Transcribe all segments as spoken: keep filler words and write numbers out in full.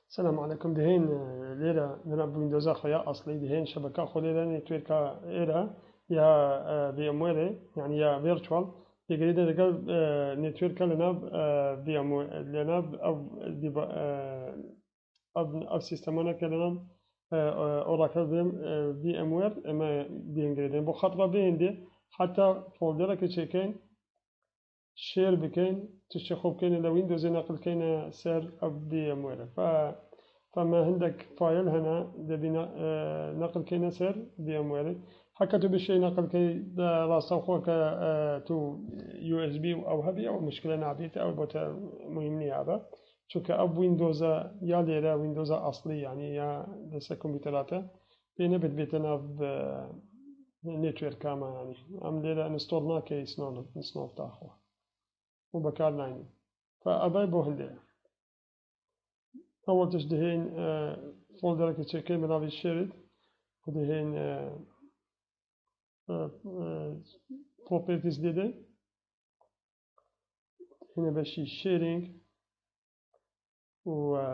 Selam aleyküm. Dihên, e, lêre, lêre Windows'a xwe ya aslî, dihên şebeka xwe lêre network'a êre ya, e, VMware, yani ya virtual, yekgirêdin lêgel, e, network'a li nav, e, VMware, li nav ev, e, diba-, e, ev, ev sîstemane ke li nav, e, e, Oracle VM, e, VMware, em ê biyên girêdin. Bo xatira vê hêndê, heta foldereke çêkin, share bikin, tiştê xwe bikeyne li Windowsê neqil keyne ser ev VMware. Fe, fe me hindek fayl hene, dibî ne-, e, neqil keyne ser VMware. Heke tu bişê neqil key, de rasta xwe ke, e, tu U S B û ew hebî, ew muşkile nabît, ew bo te muhîm nîye be. Çunke ev Windows'a ya lêre, Windows'a aslî, yani ya deste kompûtera te, pê nebit bête nav, e, network'a me, yani. Em lêre install nake, is not, is not daxwe. Û bekar naynin. Fe ev bo hindê. Ewil tişt dihên, e, foldereke çêkê bi navê shared û dihên, e, e, e, properties lê de. Hine beşî sharing û, e,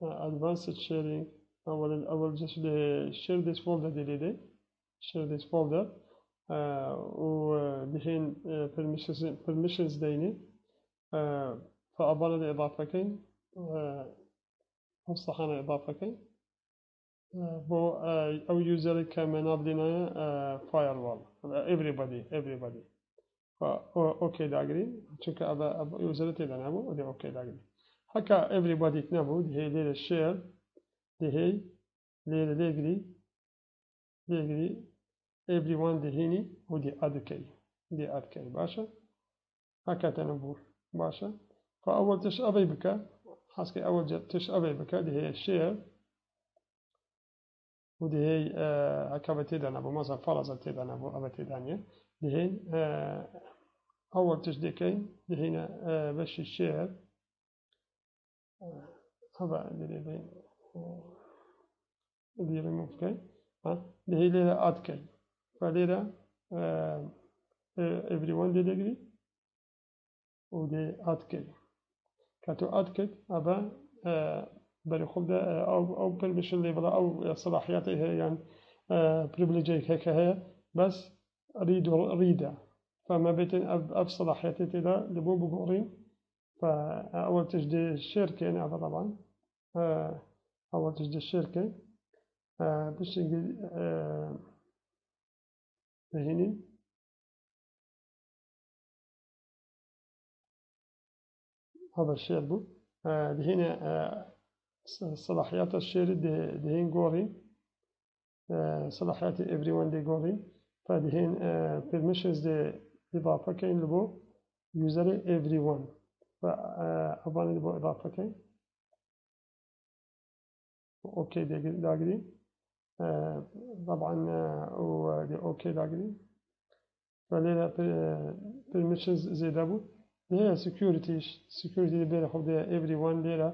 e, advanced sharing. Ewil, ewil just li share this folder de lê de. Share this folder. E, û, e, dihên, e, permissions, permissions deyne. E, fa abana de îdafe keyn. E, ev sahana îdafe keyn. E, bo, e, ew userê ke me navdînaye, e, firewall. E, everybody, everybody. Fa, o, OK dagirî. Çunke ev, ev userê tê de nebû, o dê OK dagirî. Heka everybody nebû, dihê lêre share, dihê lêre lêgirî, lêgirî everyone dihênî û dê add key. Dê add key, baş e. Heke te nebû, baş e. Fa ewil tişt evey bike, heskê ewil ce-, tişt evey bike, dihê share û dihê, e, heke ve tê de nebû, mesela faraza tê de nebû, eve tê de niye. Dihê, e, ewil tişt dê key, dihêne, e, beşî share, Hava lêrê bê, e, lê remove key. Ha, lê lêre add key. Ve lêre, e, e, everyone dê degirî û dê add key. Ka tu add key, ava, e, berê xwe de, e, ew, ew permission level, ew, e, selahiyetê heye, yan, e, privilege heke heye, bes read û read e. Fe me bêtin ev, ev selahiyetê tê de li bo bigorîn. Fe ewil tişt dê share kên, eve taban. E, ewil tişt dê share kên. E, piştî, e, dihênî. Eve share bû. E, dihêne, e, se-, selahiyeta share dê, dihên gorîn. E, selahiyetê everyone dê gorîn. Fe dihên, e, permissions dê îdafe keyn li bo userê everyone. Fe, e, evanê li bo îdafe keyn. OK dê-, dagirî. E, taban, e, û, e, dê OK dagirî. Ve lêre per-, e, permissions zêde bû. Dê security, security dê bêre xwe dê everyone lêre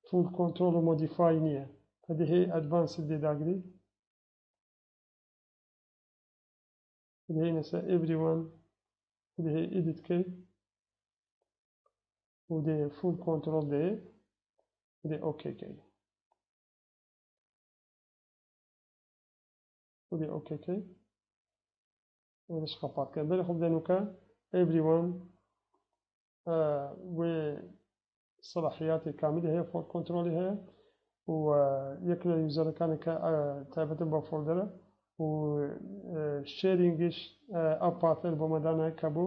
full control û modify niye. Fe dê hê advanced dê dagirî. Dê hê nese everyone, dê hê edit key. Û dê full control dê, dê OK key. Û dê OK key. Û dê xepat key. Berê xwe bide nûke everyone, e, wê selahiyatê kamilî heye, full controlî heye. Û, e, yek li userekanê ke, e, taybet in ba foldere û, e, sharingîş, e, ev pathê li bo me dane ke bû.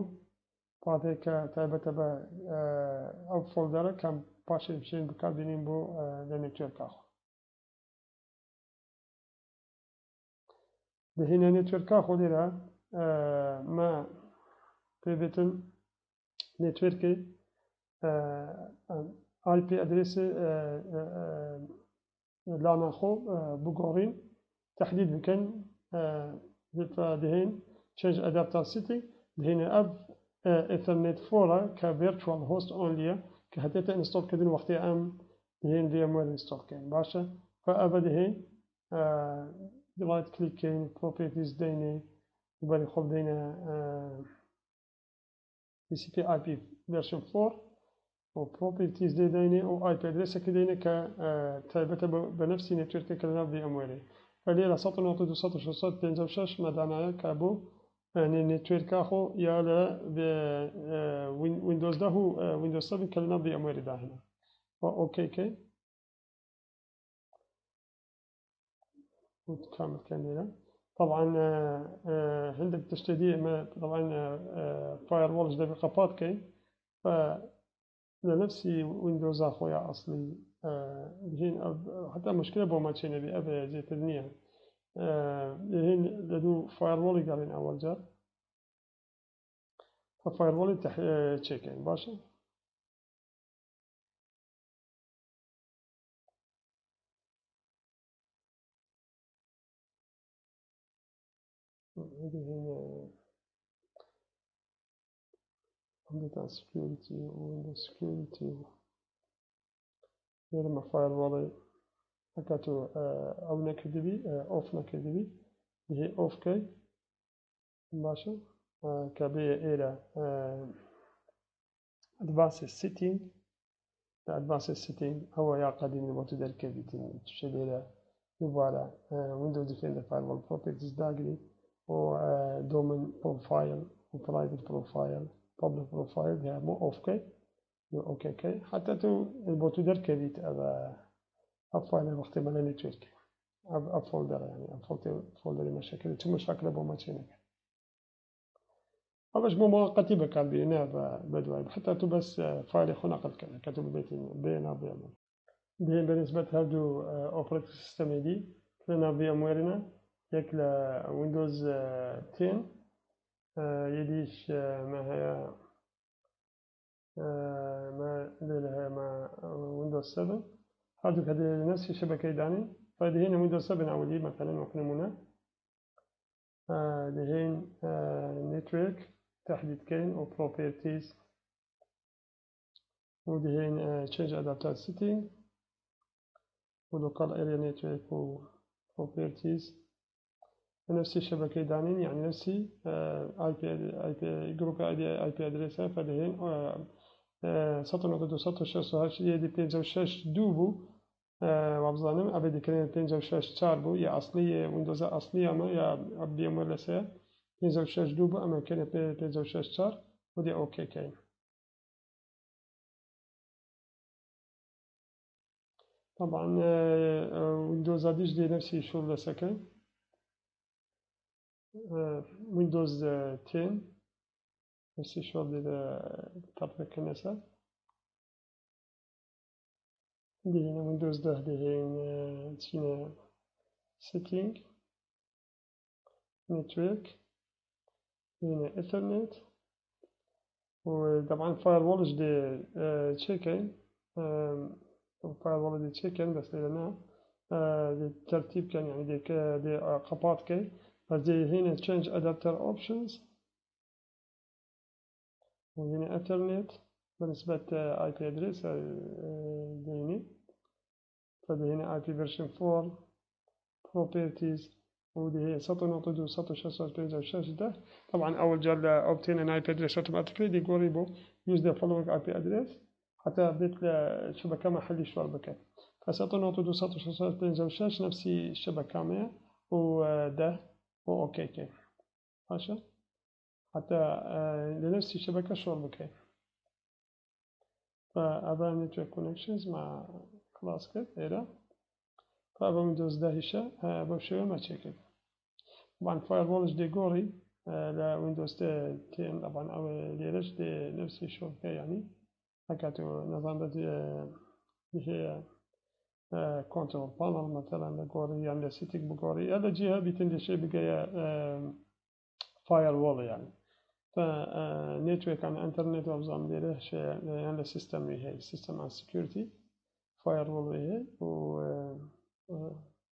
Pathê ke taybet e be, e, ev foldere ke em paşê dibişên bikar bînîn bo, e, vê networka xwe. Di hîne networka xwe dê re, e, me pê bêtin networkê, e, I P adresê, e, e, e, lana xwe, e, bigorîn, tehdîd bikin, e, dihên change adapter setting, dihêne ev, e, Ethernet four e, ke virtual host only ye, ke hetê te install kirin wextê em dihên VMware install kirin. Baş e. Fe eve dihên, e, right click kirin, properties deyne, û berî xwe bideyne, e, T C P I P version four. û properties dê deyne û I P adreseke deyne ke, e, taybete bi, bi nefsî networkeke li nav VMware. Ve lêre sed û newid û du sed û şeş sed pêncî û şeş me danaye ke bo, e, nê networka xwe ya li, e, Win-, Windows deh û, e, Windows seven ke li nav VMware dahêne. Ve OK ke. Û kamil kenê re. Taban, e, e, hindek tiştê dî me, taban, e, e, firewall ji devê qepat key. Fe li nefsî Windows-a xwe ya eslî, e, hîn ev, heta muşkile bo me çênebî, ev ê zêtir niye. E, hîn li dû firewall-ê gerên ewel car. Fe firewall-ê teh-, e, çêkin, baş e? Hadi hene. Hadi ta security, Windows security. Lêre me firewall-ê heke tu, e, ew nekiribî, e, off nekiribî. Dihê off key. Baş e. E, ke bê êre, e, advanced setting. Di advanced setting, ew ya qedîm li bo tu derkevîtin. Tu şê lêre dubare, e, Windows Defender Firewall Properties dagirî û, e, domain profile û private profile, public profile, ya hemû off key. Yo, OK key. Heta tu, bo tu derkevît, ev, ev file wextê me ne network. Ev, ev folder, yani, ev folder, folderê me şekilî. Çi muşakile bo me çêneke. Ev ji bo muweqetî bekar bî, ne be, bedwayî. Heta tu bes, e, file xwe neqil kene, ke tu bibêtî bê navê min. Dihên bi nisbet her du, e, operating sistemê dî, li nav VMware ne, yek li Windows, e, ten, e, yê dî ji, e, me heye, e, me lê li heye me, e, Windows seven. Her du kedê li nefsî şebekeyê danîn. Fe dihêne Windows seven ewilî, meselen, wek nimûne. E, dihên, e, network tehdîd keyn û properties. Û dihên, e, change adapter setting û local area network û properties. Nefsî şebekeyê danîn, yani nefsî, e, I P, I P, group I D, I P adrese, fe dihên, e, e, sed û nod û du sed û şeş û heşt yê dî pêncî û şeş du bû. E, wa bizanim, ev ê dikirin pêncî û şeş çar bû, ya eslî, yê Windows-a eslî ya me, ya V M Ware lese pêncî û şeş du bû, em ê kene pê-, pêncî û şeş çar, û dê OK keyin. Taban, e, e, Windows-a dî jî dê nefsî şol lese keyin. E, Windows, e, ten, nefsî şol dê de, e, tap vekirine ser. Dihêne Windows deh dihên, e, çîne setting, network, dihêne Ethernet. Û, e, taban firewall jî dê, e, çêkin. E, firewall dê çêkin, bes lêre ne. E, dê tertîb ken, yani dê ke, dê, e, qepat ken. Bes dê hêne change adapter options. Û yine Ethernet, bi nisbet, e, I P adrese, e, deyînî. Fe dihêne I P version four, properties, û dihê sed û nod û du, sed û şeş, sed û pêncî û şeş deh. Taban ewil car li optêne I P address automatically dê gorî bo use the following I P address. Heta bêt li şebeke me helî şor bike. Fe sed û nod û du, sed û şeş, sed û pêncî û şeş nefsî şebeka me ye û, e, deh û OK ke. Baş e. Heta, e, li nefsî şebeke şor bike. Fe eva network connections me xilas kir, êre. Fe eva Windows deh îşe, e, bev şêwe me çêkir. Taban firewall jî dê gorî, e, li Windows te tên, taban ew ê lêre jî dê nefsî şor bike, yanî. Heke tu nezan de, e, dihê, e, control panel, mesela, li gorî, yan li setting bigorî, ya li cî hebîtin dê şê bigeye, e, firewall yani. Fe, e, network an internet ve bizan lêre şey, e, yan li sistem wî hey, sistem an security, firewall wî hey, û, e,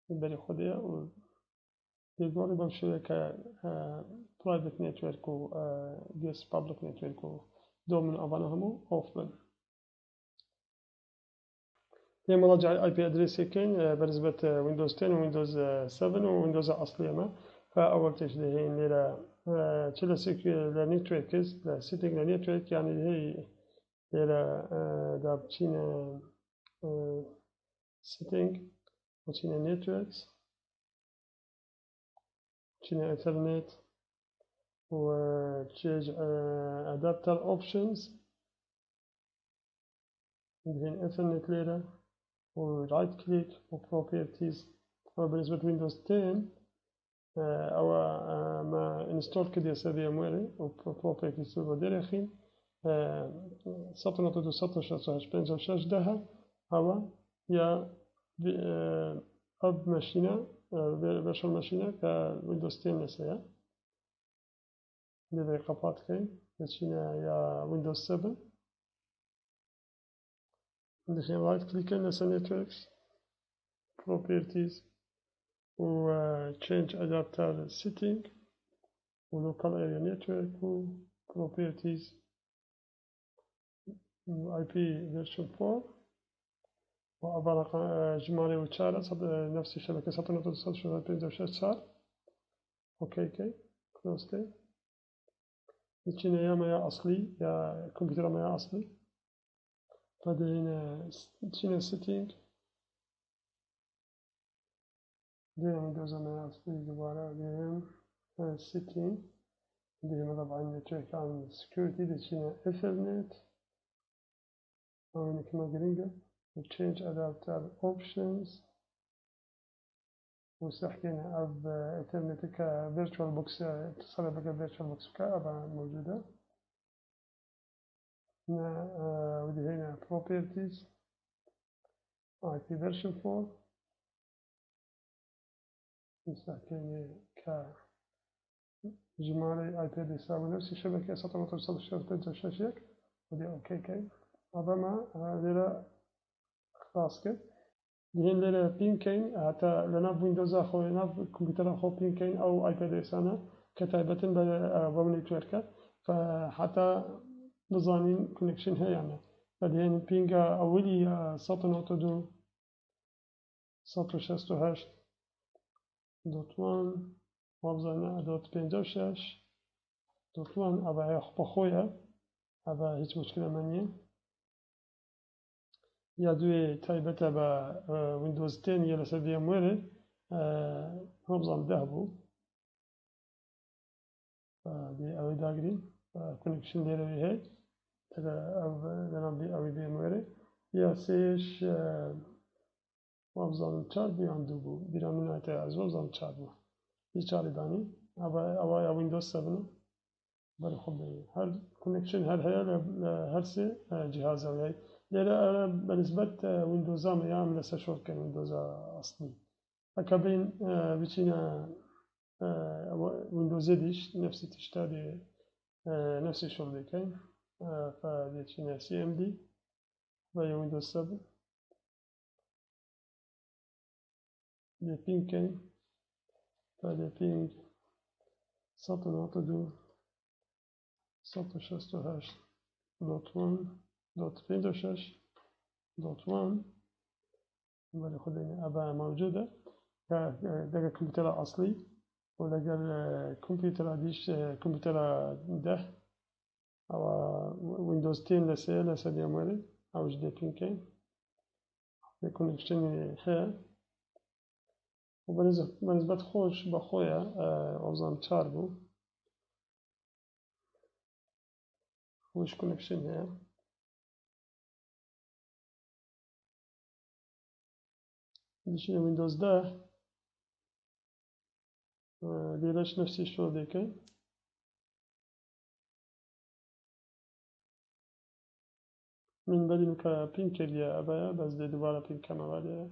e, berî xwe de ye, û dê gorî bev şêwe ke, e, private network û, e, guest public network û domin avana hemû off bin. Yê mala cay I P adresê kên, e, bi nisbet, e, Windows ten û Windows, e, seven û Windows eslî me. Fe ewil tişt dê hên lêre, e, çi li sek-, li network is, li setting li network, yani hey Lêre, e, da biçîne, e, setting, biçîne networks, biçîne ethernet û, e, çi, e, adapter options. Dihên ethernet lêre û right click û properties. Ew bi nisbet Windows ten, e, ew, e, me install kiriye ser VMware ê û pro-, properties û derêxîn. E, sed û nod û du, sed û şeş û heşt, pênc û şeş deh e, ew ya vi-, e, ev meşîne, e, vi-, virtual meşîne ke Windows ten lese ye. Divê qepat key. Diçîne ya Windows seven. Dixin right click in lese networks, properties û, e, change adapter setting û local area network û properties û I P version four û ava raqe-, e, jimarê û çar e, sed, e, nefsî şebeke sed û nod û du, sed û şeş, pênc û şeş çar. Okey, okey. Close key. Diçîne ya me ya eslî, ya kompûtera me ya eslî. Ve dihêne, diçîne setting. Dihêne doza me ya eslî dubare dihên, e, setting. Dihêne taban network an security, diçîne ethernet. Ew ê kima giring e. Change adapter options. Û sehkêne ev, e, ethernet ke VirtualBox, e, etisal bike VirtualBox bike, ev e mewcûd e. Ne, e, wî dihêne properties, I P version four. Sehkêne ke jimarê I P adresa Windows şebeke sed û nod û du, sed û şeş, pênc û şeş yek. Û dê okey key. Ava me, e, lêre xilas kir. Dihên lêre ping keyn, heta li nav Windows-a xwe, nav kompûtera xwe ping keyn, ew I P adresane ke taybet in be, e, web network e. Fe heta bizanîn connection heye ne. Fe dihên pinga ewilî, e, sed û nod û du, sed û şeş û heşt dot one, wabzane dot pênc û şeş dot one, ava ya xwe bi xwe ye. Ava hiç muşkile me niye. Ya duyê taybet e be, e, Windows ten ya li ser VMware, e, hemzan deh bû. E, dê ew ê dagirîn. E, connection lêre wê heye. Tede ev, e, lena bî, ew ê VMware. Ya sêş, e, wabzan çar bû yan du bû. Bîra min nayte ez wabzan çar bû. Bî çarê danî. Ava, ava ya Windows seven e. Berê xwe bê. Her connection her heye li, li her sê, e, cihazê heye. Lêre, e, bi nisbet, e, Windows-a me ya em li ser şol kin, Windows-a eslî. Heke bên, e, biçîne, e, Windows-ê dîş, nefsî tişta dê, e, nefsî şol dê kin. E, fe dê çîne C M D ve ya Windows seven. Dê ping keyn. Dê ping sed û nod û du, sed û şeş û heşt dot one, dot pênc û şeş dot one. Belê xwe dêne, eva mewcûd e. Ya, e, dege kompûtera eslî û legel, e, kompûtera dîş, e, kompûtera deh. Ewa Windows ten lese, lese VMware, ew ji dê ping keyn. Lê connectionê heye. Û bi niz-, bi nisbet xwe ji be xwe ye, e, wabzan çar bû. Xweş connection heye. Diçine Windows deh. E, lêre ji nefsî şol dê kin. Min berî min ka ping kiriye, eve ye, bes dê dubare ping keme, eve ye.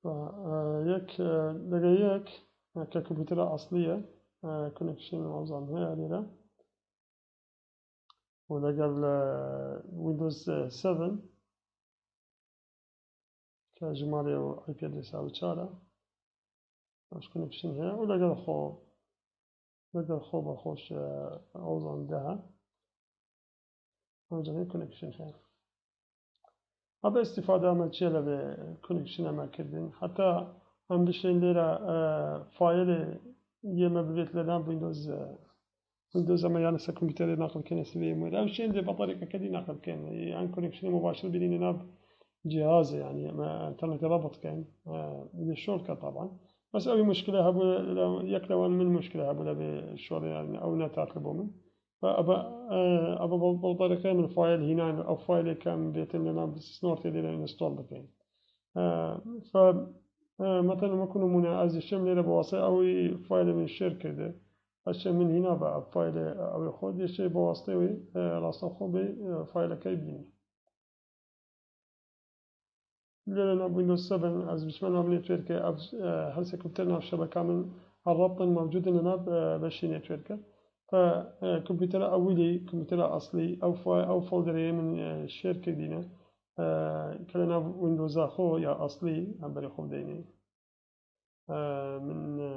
Ve, e, yek, e, dege yek, e, ke kompûtera eslî ye, e, connection wabzan heye lêre. Û legel, e, Windows, e, seven, ke jimarê û I P adresa wî çar e. Baş connection heye. Û legel xwe, legel xwe be xweş, e, wabzan deh e. Ancak connection heye. Ebe îstîfade me çi ye li vê connection me kirdin. Heta Em bişên lêre, e, fayilê yê me bibêt li nav Windows, e, Windows em ê yani ser kompîterê naqil bikin, S V M wêre. Ew şên dê bi terîqeke dî naqil bikin. Yan konekşînê mubaşir bînî li nav cihazê, yani em internetê rabit bikin. E, yê şor ke taban. Bes ew muşkile hebû, yek li wan min muşkile hebû, lê bê şorê, yani ew ne tat li bo min. Ve ebe, e, ebe bi, bi terîqê min fayil hînan, ew fayilê ke em bêtin li nav snortê dê install bikin. E, fe, e, Mesela wekî nimûne ez dişêm lêre bi wasitê ew ê fayilê min şêr kirdi. Ez şêm min hîna be ev fayilê ew ê xwe, dê şê bi wasitê wê, e, rasta xwe bê, e, fayileke bîne. Lêre nav Windows seven ez biçime nav networkê, ev, e, her sê kompîter nav şebeka min ev rabtin mewcûd in li nav, e, beşê networkê. Fe, e, kompîtera ewilî, kompîtera eslî, ew fa-, ew folderê min, e, şêr kirdîne. E, ke li nav Windowsa xwe ya eslî, em berê xwe bideyne. E, min, e,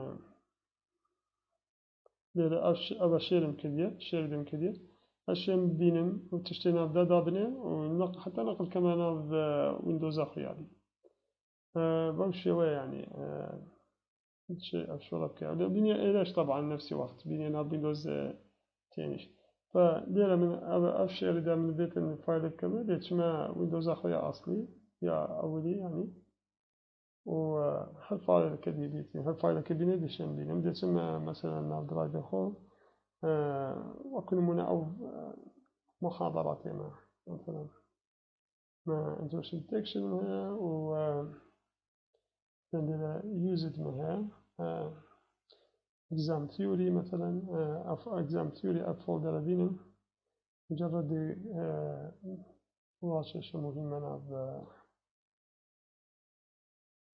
Lêre ev şi-, ev şêrim kiriye, şêrê min kiriye. Ez şêm bînim û tiştê nav de dabine û naq-, heta naqil keme nav, e, Windowsa xwe ya dî. E, bew şêwe yani, e, şey, ev şola bike. Ew bîniye êreş taban nefsî wext. Bîniye nav Windows, e, têniş. Fe lêre min ev, ev şêrî de min bêtin fayilê bikeme, dê çime Windowsa xwe ya aslî, ya ewilî yani. û, e, her fayleke dî bîtî, her fayleke bînê dişên bînim. Dê çim, e, mesela nav driveê xwe, e, wekî nimûne ew, e, muhaderatê me. Mesela, me introduction detection heye û, e, dendê de used me heye. E, exam theory mesela, e, ev exam theory ev folder bînim. Mucerredê, e, Ulaş eşe muhîm me nav, e,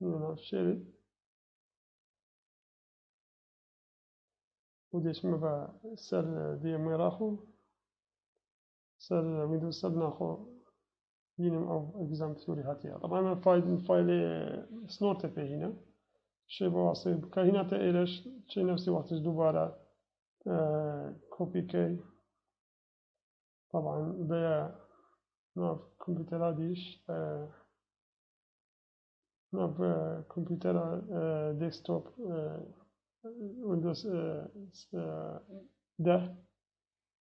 Nûna şêrê. Û dê çime ve ser, e, D M wêra xwe. Ser, e, Windows seven xwe bînim ev exam theory hatiye. Taban me fayl-, faylê snortê pê hîne. Şê bi wasitê bike hîna te êreş, çê nefsî wextî ji dubare, e, kopî key. Taban, veye nav kompîtera dîş, e, nav, e, kompîtera, e, desktop, e, Windows, e, s-, e, deh,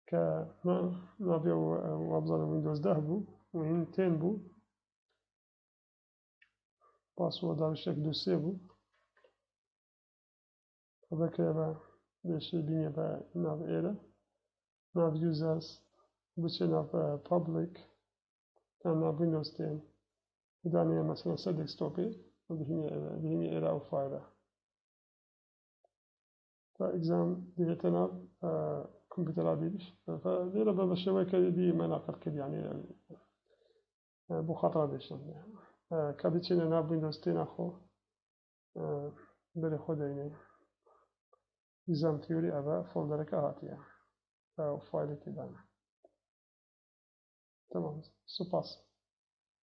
ke na-, navê ew, e, wabzana Windows deh bû û hîn tên bû. Passworda wişek dûsê bû. Belkî eve dê şê bînê ve nav êre. Nav users, biçe nav, e, public, yan nav Windows ten. Danê mesela ser desktopê, dihînê êre, dihînê êre ew fayla. Fe exam dihête nav, e, kompîtera dî. Fe lêre be, be şêweke dî me naqil kir, yani, e, bo xatira dêşin. E, ka biçêne nav Windows têna xwe, e, berê xwe deyne. Exam theory eve foldereke hatiye. E, faylê tê dane. Tamam. Spas.